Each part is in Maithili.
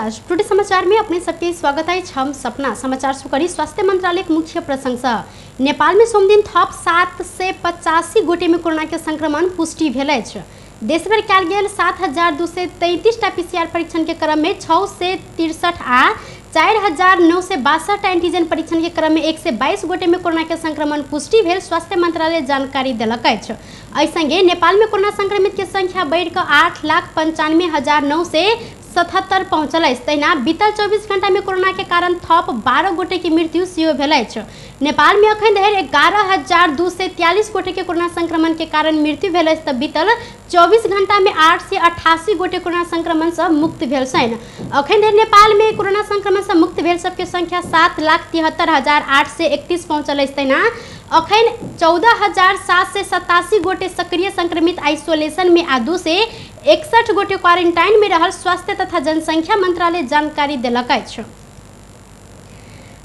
नमस्कार, टुडे समाचार में अपने सबके स्वागत है। हम सपना समाचार सुकरी स्वास्थ्य मंत्रालय के मुख्य प्रशंसा। नेपाल में सोमदिन थप 785 गोटे में कोरोना के संक्रमण पुष्टि भेल अछि। देशभर कयल गेल 7233 टा पीसीआर परीक्षण के क्रम में 663 आ 4962 एंटीजन परीक्षण के क्रम में 122 गोटे में कोरोना के संक्रमण पुष्टि भेल स्वास्थ्य मंत्रालय जानकारी देलक अछि। एहि संगे नेपाल में कोरोना संक्रमित के संख्या बढ़ि कऽ 8,95,977 पहुँचल अछि। तहिना बीतल 24 घंटा में कोरोना के कारण थप 12 गोटे के मृत्यु सेहो भेल अछि। नेपाल में अखन धरि 11,243 गोटे के कोरोना संक्रमण के कारण मृत्यु भेल अछि तऽ बीतल 24 घंटा में 888 गोटे कोरोना संक्रमण से मुक्त भेल छनि। अखन धरि नेपाल में कोरोना संक्रमण से मुक्त भेल सबके संख्या 7,73,831 पहुँचल अछि। तहिना अखन 14,787 गोटे सक्रिय संक्रमित आइसोलेशन में आ 261 गोटे क्वारेंटाइन में रहल स्वास्थ्य तथा जनसंख्या मंत्रालय जानकारी देलक अछि।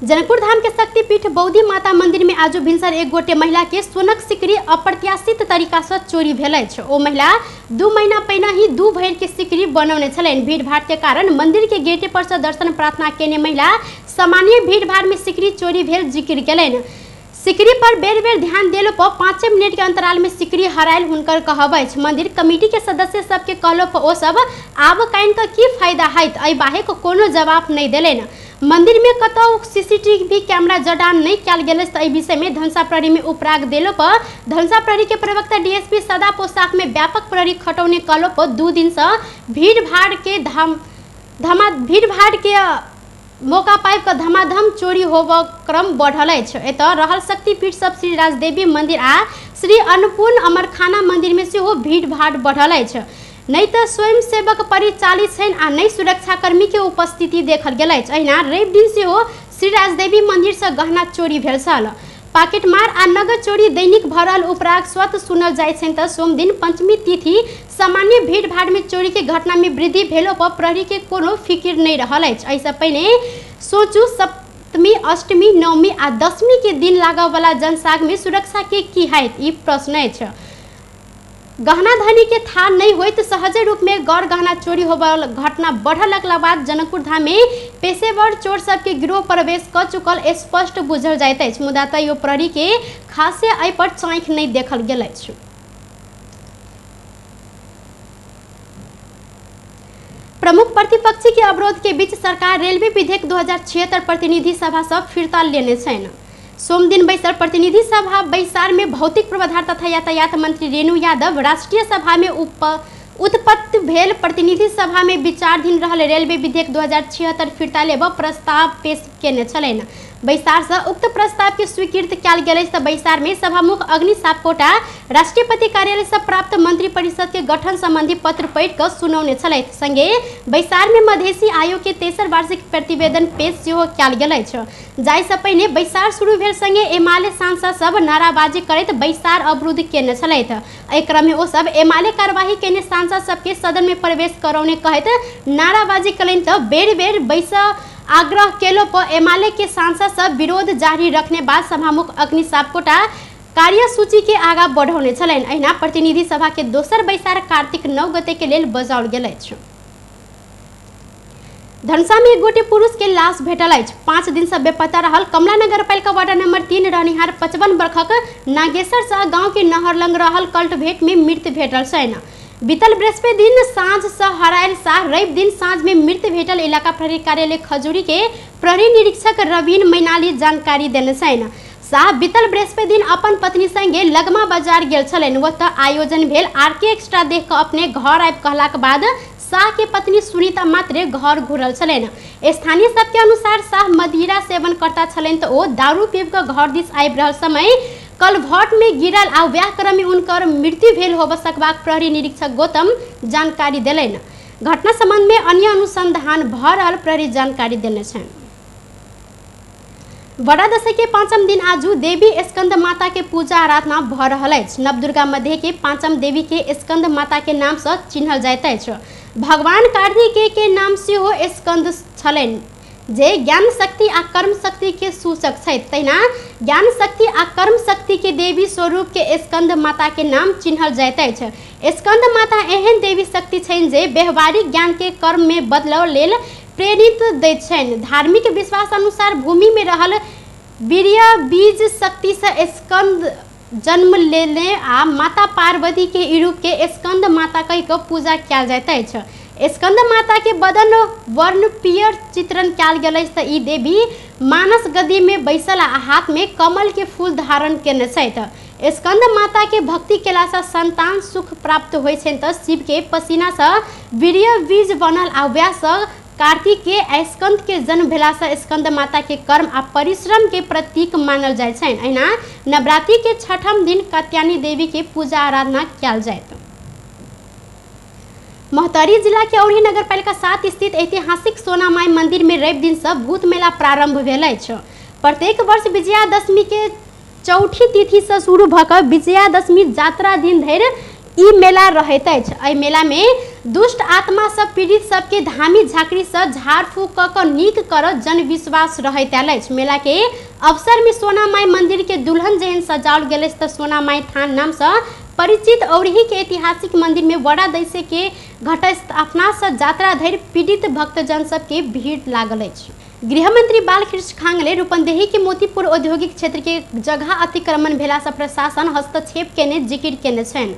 जनकपुर धाम के शक्तिपीठ बौद्धि माता मंदिर में आजु भिनसर एक गोटे महिला के सोनक सिकरी अप्रत्याशित तरीका से चोरी भेल अछि। ओ महिला 2 महीना पहिने ही 2 भरि के सिकरी बनौने छलनि। भीड़भाड़ के कारण मंदिर के गेटे पर से दर्शन प्रार्थना केने महिला सामान्य भीड़भाड़ में सिकरी चोरी भेल जिक्र केलनि। सिकरी पर बेर बेर ध्यान देलो पर 5 मिनट के अंतराल में सिकरी हरायल हुनकर कहब अछि। मंदिर कमेटी के सदस्य सबके कहलो पर ओ सब आब कानि कऽ की फायदा हैत, एहि बाहेक कोनो जवाब नहीं देलनि। मंदिर में कतौ सीसीटीवी कैमरा जडान नहीं कयल गेल अछि। एहि विषय में धनसा प्रहरी में उपराग देलो पर धनसा प्रहरी के प्रवक्ता डीएसपी सदा पोशाक में व्यापक प्रहरी खटौने कहलो पर 2 दिन से भीड़ भाड़ के भीड़ भाड़ के मौका पाबि कऽ धमाधम चोरी होबऽ क्रम बढ़ल अछि। एतऽ रहल शक्तिपीठ सब श्री राजदेवी मंदिर आ श्री अन्नपूर्ण अमरखाना मंदिर में सेहो भीड़ भाड़ बढ़ल अछि। नहि तऽ स्वयंसेवक परिचालित छनि आ नहि सुरक्षाकर्मी के उपस्थिति देखल गेल अछि। अहिना रवि दिन सेहो श्री राजदेवी मंदिर से गहना चोरी भेल छल। पाकेटमार आ नगद चोरी दैनिक भऽ रहल उपराग स्वतः सुनल जाइत छनि तऽ सोमदिन पंचमी तिथि सामान्य भीड़ भाड़ में चोरी के घटना में वृद्धि भेलो पर प्रहरी के कोनो फिकिर नहीं रहल अछि। एहिसँ पहिने सोचू सप्तमी, अष्टमी, नवमी आ दशमी के दिन लागऽ वाला जनसाग में सुरक्षा के की हैत, ई प्रश्न अछि। गहना धनी के था नहीं होइत सहजे रूप में गौर गहना चोरी होबल घटना बढ़ लगला बाद जनकपुर धाम में पेशेवर चोर सबके गिरोह प्रवेश कऽ चुकल स्पष्ट बुझल जाइत अछि। मुदा तैयो प्रहरी के खासे एहि पर चाँखि नहीं देखल गेल अछि। प्रमुख प्रतिपक्षी के अवरोध के बीच सरकार रेलवे विधेयक 2076 प्रतिनिधि सभा से फिर्ता लेने छनि। सोमदिन बैसल प्रतिनिधि सभा बैसार में भौतिक पूर्वाधार तथा यातायात मंत्री रेणु यादव राष्ट्रीय सभा में उत्पत्ति भेल प्रतिनिधि सभा में विचाराधीन रहल रेलवे विधेयक 2076 फिर्ता लेबऽ प्रस्ताव पेश केने छलनि। बैसार से उक्त प्रस्ताव के स्वीकृत कयल गेल अछि। तऽ बैसार में सभामुख अग्नि सापकोटा राष्ट्रपति कार्यालय से प्राप्त मंत्री परिषद के गठन संबंधी पत्र पढ़ि कऽ सुनौने छलथि। संगे बैसार में मधेसी आयोग के तेसर वार्षिक प्रतिवेदन पेश सेहो कयल गेल अछि। जाहिसँ पहिने बैसार शुरू भेल संगे एमाले सांसद सब नाराबाजी करैत बैसार अवरुद्ध केने छलथि। एहि क्रम में ओ सब एमाले कार्यवाही केने सांसद सबके सदन में प्रवेश करौने कहैत नाराबाजी कयलनि तऽ बेर बेर बैस आग्रह केलो पर एमाले के सांसद सब विरोध जारी रखने बाद सभामुख अग्नि सापकोटा कार्यसूची के आगा बढ़ौने छलनि। अहिना प्रतिनिधि सभा के दोसर बैसार कार्तिक 9 गते के लेल बजाओल गेल अछि। धनसा में एक गोटे पुरुष के लाश भेटल अछि। 5 दिन से बेपता रहल कमला नगर पालिका वार्ड नंबर 3 रहनिहार 55 वर्षक नागेश्वर शाह गांव के नहर लंग रहल कल्टभेट में मृत भेटल छनि। बीतल बृहस्पति दिन साँझ से हरायल शाह रवि दिन साँझ में मृत भेटल इलाका प्रहरी कार्यालय खजूरी के प्रहरी निरीक्षक रवीन मैनाली जानकारी देने छनि। शाह बीतल बृहस्पति दिन अपन पत्नी संगे लगमा बाजार गेल छलनि। ओतऽ आयोजन भेल आरके एक्स्ट्रा देख कऽ अपने घर आबि कहलाक बाद शाह के पत्नी सुनीता मात्रे घर घुरल छलनि। स्थानीय सबके अनुसार शाह मदिरा सेवन करता छलनि तऽ ओ दारू पीब कऽ घर दिस आबि रहल समय कलभट में गिरल आ वएह क्रम में उनकर मृत्यु भेल होबऽ सकबाक प्रहरी निरीक्षक गौतम जानकारी देलनि। घटना संबंध में अन्य अनुसंधान भऽ रहल प्रहरी जानकारी देने छनि। बड़ा दशैं के 5म दिन आजू देवी स्कंद माता के पूजा आराधना भऽ रहल अछि। नवदुर्गा मध्य के 5म देवी के स्कंद माता के नाम से चिन्हल जाइत अछि। भगवान कार्तिकेय के नाम सेहो स्कंद छलनि, जे ज्ञान शक्ति आ कर्म शक्ति के सूचक छथि। तहिना ज्ञान शक्ति आ कर्म शक्ति के देवी स्वरूप के स्कंद माता के नाम चिन्हल जाइत अछि। स्कंद माता एहन देवी शक्ति छनि जे व्यवहारिक ज्ञान के कर्म में बदलऽ लेल प्रेरित दैत छनि। धार्मिक विश्वास अनुसार भूमि में रहल वीर्य बीज शक्ति से स्कंद जन्म लेने आ माता पार्वती के ई रूप के स्कंद माता कहि कऽ पूजा कयल जाइत अछि। स्कंद माता के बदन वर्ण पियर चित्रण कयल गेल अछि तऽ ई देवी मानस गदी में बैसल आ हाथ में कमल के फूल धारण केने छथि। स्कंद माता के भक्ति केलासँ संतान सुख प्राप्त होइ छनि तऽ शिव के पसीनासँ वीर्य बीज बनल आ वएहसँ कार्तिक के स्कंद के जन्म भेलासँ स्कंद माता के कर्म आ परिश्रम के प्रतीक मानल जाइ छनि। अहिना नवरात्रि के छठम दिन कात्यायनी देवी के पूजा आराधना कयल जाइत। महोत्तरी जिला के औरही नगरपालिका 7 स्थित ऐतिहासिक सोनामाई मंदिर में रवि दिन से भूत मेला प्रारंभ भेल अछि। प्रत्येक वर्ष विजयादशमी के चौथी तिथि से शुरू भऽ कऽ विजयादशमी यात्रा दिन धरि ई मेला रहैत अछि। एहि मेला में दुष्ट आत्मा से पीड़ित सबके धामी झाँकरी से झाड़ फूक कऽ कऽ नीक करऽ जनविश्वास रहैत आयल अछि। मेला के अवसर में सोनामाई मंदिर के दुल्हन जेहन सजाओल गेल अछि तऽ सोनामाई थान नाम से परिचित औरही के ऐतिहासिक मंदिर में वड़ा दैसे के घट स्थापना से यात्रा धरि पीड़ित भक्तजन सबके भीड़ लागल अछि। गृहमंत्री बालकृष्ण खांगले रूपन्देही के मोतीपुर औद्योगिक क्षेत्र के जगह अतिक्रमण भेला से प्रशासन हस्तक्षेप केने जिकिर केने छनि।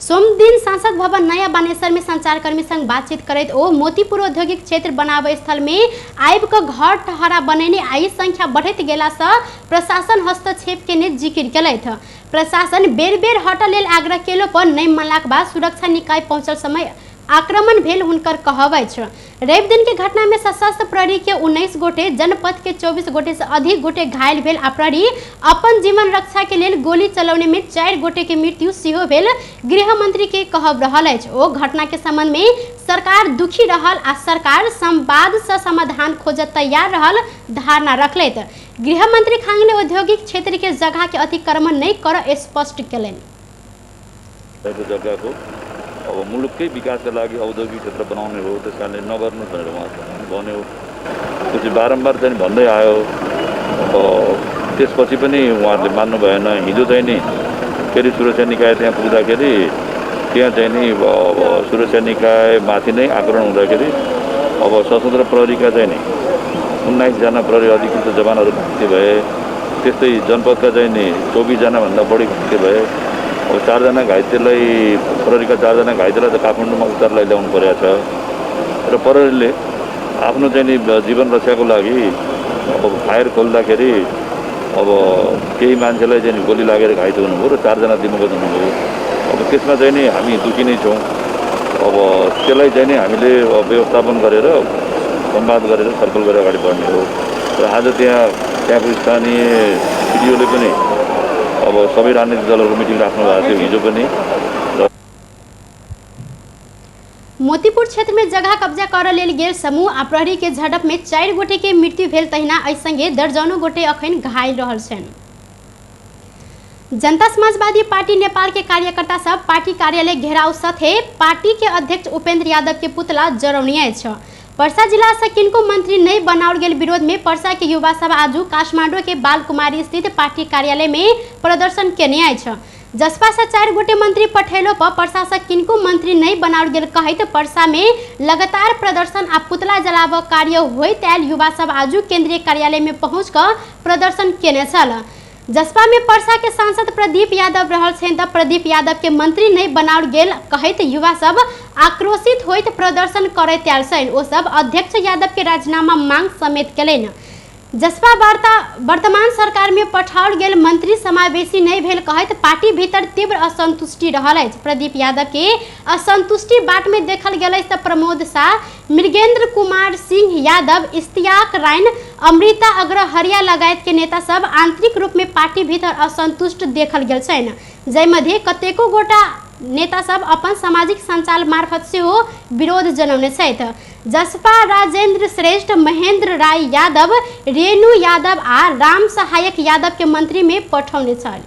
सोमदिन सांसद भवन नया बानेश्वर में संचारकर्मी संग बातचीत करैत ओ मोतीपुर औद्योगिक क्षेत्र बनावे स्थल में आबि कऽ घर ठहरा बनेने आ ई संख्या बढ़ैत गेला से प्रशासन हस्तक्षेप केने जिकिर केलथि। प्रशासन बेर बेर हटऽ लेल आग्रह केलो पर नहि मानलाक बाद सुरक्षा निकाय पहुँचल समय आक्रमण भेल हुनकर कहब अछि। रवि दिन के घटना में सशस्त्र प्रहरी के 19 गोटे, जनपद के 24 गोटे से अधिक गोटे घायल भेल आ प्रहरी अपन जीवन रक्षा के लेल गोली चलौने में 4 गोटे के मृत्यु सेहो भेल गृहमंत्री के कहब रहल अछि। ओ घटना के संबंध में सरकार दुखी रहल आ सरकार संवाद से समाधान खोजत तैयार रहल धारणा रखलथि। गृहमंत्री खांगले औद्योगिक क्षेत्र के जगह के अतिक्रमण नहीं कर स्पष्ट केलनि। जग्गाको अब मुलुककै विकासका लागि औद्योगिक क्षेत्र बनाउने हो, त्यस कारणले नगर्नुहोस् भनेर उहाँहरूले भन्यो। त्यो बारम्बार चाहिँ भन्दै आयो, अब त्यसपछि पनि उहाँहरूले मान्नु भएन। हिजो चाहिँ नि फेरि सुरक्षा निकाय त्यहाँ पुग्दाखेरि त्यहाँ चाहिँ नि अब सुरक्षा निकायमाथि नै आक्रमण हुँदाखेरि अब सशस्त्र प्रहरीका चाहिँ नि 19 जना प्रहरी अधिकृत जवानहरू घाइते भए, त्यस्तै जनपदका चाहिँ नि 24 जनाभन्दा बढी घाइते भए। अब 4 जना घाइतेलाई प्रहरीका 4 जना घाइतेलाई त काठमाडौँमा उपचारलाई ल्याउनु परेको छ र प्रहरीले आफ्नो चाहिँ नि जीवन रक्षाको लागि अब फायर खोल्दाखेरि अब केही मान्छेलाई चाहिँ नि गोली लागेर घाइते हुनुभयो र 4 जना दिवंगत हुनुभयो। अब त्यसमा चाहिँ नि हामी दुखी नै छौँ। अब त्यसलाई चाहिँ नि हामीले व्यवस्थापन गरेर संवाद गरेर छलफल गरेर अगाडि बढ्ने हो। र आज त्यहाँको स्थानीय सिडिओले पनि अब सबै राजनीतिक दलहरूको मिटिङ राख्नु भएको थियो हिजो पनि। मोतीपुर क्षेत्र में जगह कब्जा कर लेल गेल समूह आ प्रहरी के झड़प में 4 गोटे के मृत्यु भेल तहिना एहि संगे दर्जनों गोटे अखन घायल रहल छनि। जनता समाजवादी पार्टी नेपाल के कार्यकर्ता सब पार्टी कार्यालय घेराव साथे पार्टी के अध्यक्ष उपेंद्र यादव के पुतला जरौनी अछि। पर्सा जिला से किनको मंत्री नहीं बनाओल गेल विरोध में पर्सा के युवा सब आजू काठमांडू के बालकुमारी स्थित पार्टी कार्यालय में प्रदर्शन केने अछि। जसपा से 4 गोटे मंत्री पठेलो पर पर्सा से किनको मंत्री नहीं बनाओल गेल कहैत पर्सा में लगातार प्रदर्शन आ पुतला जलाब कार्य होइत आयल युवा सब आजू केंद्रीय कार्यालय में पहुँच कऽ प्रदर्शन केने छल। जसपा में पर्सा के सांसद प्रदीप यादव रहल छनि तऽ प्रदीप यादव के मंत्री नहीं बनाओल गेल कहैत युवा सब आक्रोशित होइत प्रदर्शन करैत आयल छनि। ओ सब अध्यक्ष यादव के राजीनामा मांग समेत केलनि। जसपा वार्ता वर्तमान सरकार में पठाओल गेल मंत्री समावेशी नहीं भेल कहैत पार्टी भीतर तीव्र असंतुष्टि रहल अछि। प्रदीप यादव के असंतुष्टि बाट में देखल गेल अछि तऽ प्रमोद शाह, मृगेंद्र कुमार सिंह यादव, इश्तियाक राइन, अमृता अग्रहरिया लगायत के नेता सब आंतरिक रूप में पार्टी भीतर असंतुष्ट देखल गेल छनि, जाहिमध्ये कतेको गोटा नेता सब अपन सामाजिक संचार मार्फत सेहो विरोध जनौने छथि। जसपा राजेंद्र श्रेष्ठ, महेंद्र राय यादव, रेणु यादव आ राम सहायक यादव के मंत्री में पठौने छल।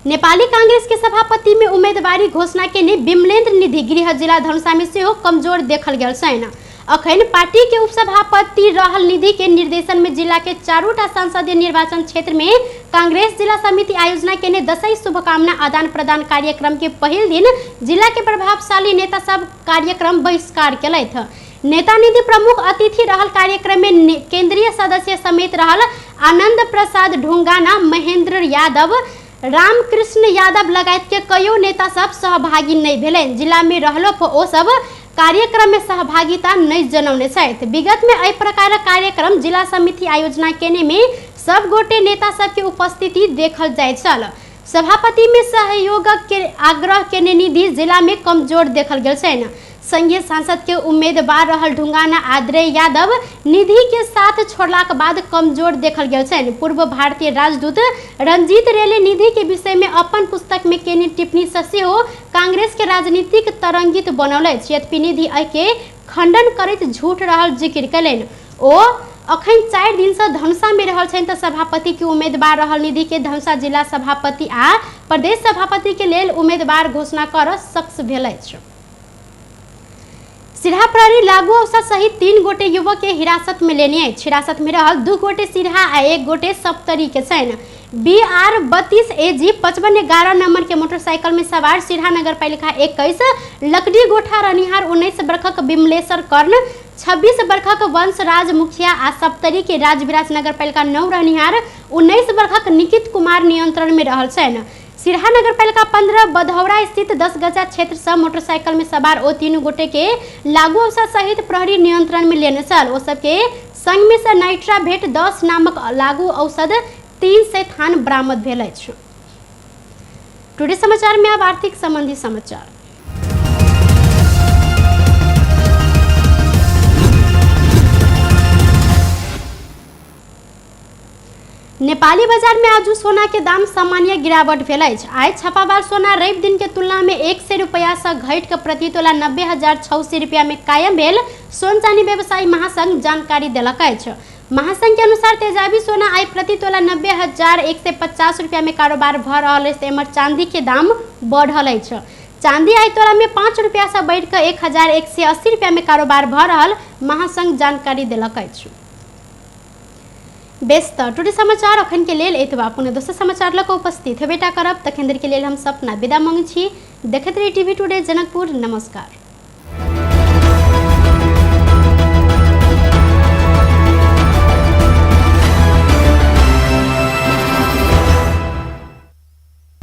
नेपाली कांग्रेस के सभापति में उम्मीदवारी घोषणा केने बिमलेन्द्र निधि गृह जिला धनुषा में सेहो कमजोर देखल गेल छनि। अखन पार्टी के उपसभापति रहल निधि के निर्देशन में जिला के 4टा संसदीय निर्वाचन क्षेत्र में कांग्रेस जिला समिति आयोजना केने दसैँ शुभकामना आदान प्रदान कार्यक्रम के पहिल दिन जिला के प्रभावशाली नेता सब कार्यक्रम बहिष्कार केलथि। नेता निधि प्रमुख अतिथि रहल कार्यक्रम में केंद्रीय सदस्य समेत रहल आनंद प्रसाद ढुंगाना, महेंद्र यादव, रामकृष्ण यादव लगायत के कयौ नेता सब सहभागी नहीं भेलनि। जिला में रहलो पर ओ सब कार्यक्रम में सहभागिता नहीं जनौने छथि। विगत में एहि प्रकारक कार्यक्रम जिला समिति आयोजना केने में सब गोटे नेता सबके उपस्थिति देखल जाइत छल। सभापति में सहयोग के आग्रह केने निधि जिला में कमजोर देखल गेल छनि। संघीय सांसद के उम्मीदवार रहल ढुंगाना आद्रेय यादव निधि के साथ छोड़लाक बाद कमजोर देखल गेल छनि। पूर्व भारतीय राजदूत रंजीत रेले निधि के विषय में अपन पुस्तक में केने टिप्पणी से सेहो कांग्रेस के राजनीतिक तरंगित बनौल अछि। यद्यपि निधि एहि के खंडन करैत झूठ रहल जिक्र कयलनि। ओ अखन 4 दिन से धनुषा में रहल छनि त सभापति के उम्मीदवार रहल निधि के धनुषा जिला सभापति आ प्रदेश सभापति के लेल उम्मीदवार घोषणा कर सख्त भेल अछि। सिरहा प्रहरी लागू औषध सहित 3 गोटे युवक के हिरासत में लेने अछि। हिरासत में रहल 2 गोटे सिरहा आ 1 गोटे सप्तरी के छनि। BR 32 AG 5511 number के मोटरसाइकिल में सवार सिरहा नगर पालिका 21 लकड़ी गोठा रहनिहार 19 बरखक बिमलेश्वर कर्ण, 26 बरखक वंशराज मुखिया आ सप्तरी के राजविराज नगर पालिका 9 रहनिहार 19 बरखक निकित कुमार नियंत्रण में रहल छनि। सिरहा नगर पालिका 15 बधौरा स्थित 10 गजा क्षेत्र से मोटरसाइकिल में सवार ओ 3 गोटे के लागू औषध सहित प्रहरी नियंत्रण में लेने छल। ओ सबके संग में से नाइट्रा भेट 10 नामक लागू औषध 300 थान बरामद भेल अछि। टुडे समाचार में अब आर्थिक संबंधी समाचार। नेपाली बाजार में आज सोना के दाम सामान्य गिरावट भेल अछि। आइ छापावाल सोना रवि दिन के तुलना में 100 रुपया से घटि के प्रति तोला 90,600 रुपया में कायम भेल सोन चानी व्यवसायी महासंघ जानकारी देलक अछि। महासंघ के अनुसार तेजाबी सोना आइ प्रति तोला 90,150 रुपया में कारोबार भ रहल अछि। एम्हर चांदी के दाम बढ़ल अछि। चांदी आइ तोला में 5 रुपया से बढ़ि के 1,180 रुपया में कारोबार भ रहल महासंघ जानकारी देलक अछि। बेस त टुडे समाचार अखन के लेल एतबा। पुनः दोसर समाचार लऽ कऽ उपस्थित हेबेटा करब। तखन देर के लेल हम सपना विदा मांगै छी। देखैत रही टीवी टुडे जनकपुर। नमस्कार।